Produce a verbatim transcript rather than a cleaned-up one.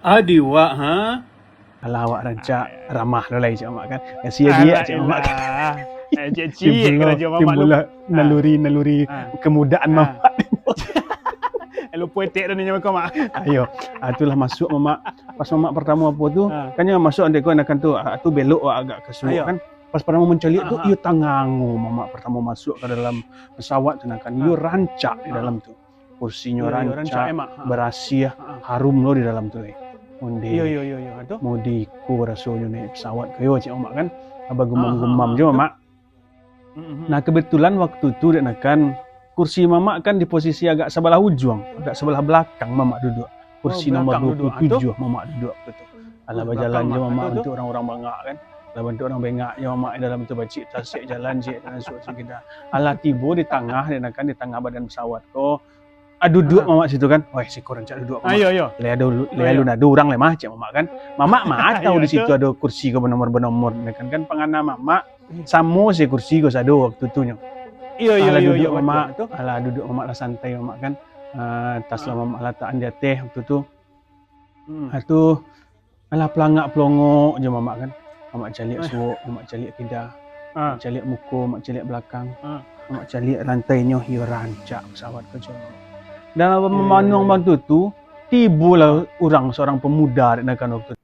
Adi wak, ha? Alah, awak rancak ramah lo lai, Cik Mamak kan. Kasihan dia, Cik Mamak kan. Alah, elah. Eh, cik-cik karajo Mamak tu. Timbullah naluri-naluri kemudaan Mamak. Eh, lupo etek dah ni nyawa kau, Mak. Ayo, ah, itulah masuk Mamak. Pas Mamak pertama apa tu, kan nyo masuk andai ko nakan tu, ah, tu belok agak ke suok kan. Pas pertama mancaliak tu, iyo tangango Mamak pertama masuk ka dalam pesawat tu nakan. Iyo rancak di dalam tu. Kursinyo rancak, barasiah, harum lo di dalam tu lai. Onde, iyo, iyo, iyo, iyo, tu. Mode iko rasonyo naiak pesawat ko yo, Cik Mamak kan. Bagumam-gumam jo Mamak. Nah, kebetulan waktu tu dek nakan kursi Mamak kan di posisi agak sabalah ujuang, agak sabalah balakang Mamak duduak. Kursi nomor dua puluh tujuh Mamak duduak waktu tu. Alah, bajalan jo Mamak bantuak urang-urang bangak kan. Alah, bantuak urang bangak jo Mamak di dalam tu, bacik tasik jalan, cik, jalan suok sikida. Alah, tibo di tangah dek nakan, di tangah badan pesawat ko. Ah, duduak Mamak situ kan. Weh, siko rancak duduak Mamak. Iyo, iyo. Lai ado, lai alun ado urang lai mah, cek Mamak kan. Mamak mah tau di situ ado kursi ko banomor-banomor, kan, kan pangana Mamak samo se kursi ko sado waktu tu nyo. Iyo, iyo, iyo, duduak Mamak. Alah, duduak Mamak lah santai Mamak kan. Ah, tas lah Mamak latakan di ateh waktu tu. Ah, tu, alah, pelangak-pelongok jo Mamak kan. Mamak caliak suok, Mamak caliak kida, Mamak caliak muko, Mamak caliak balakang, Mamak caliak lantainyo, iyo rancak pesawat ko jo. Dalam mamanuang bantu tu, tibolah urang, seorang pemuda dek nakan waktu tu.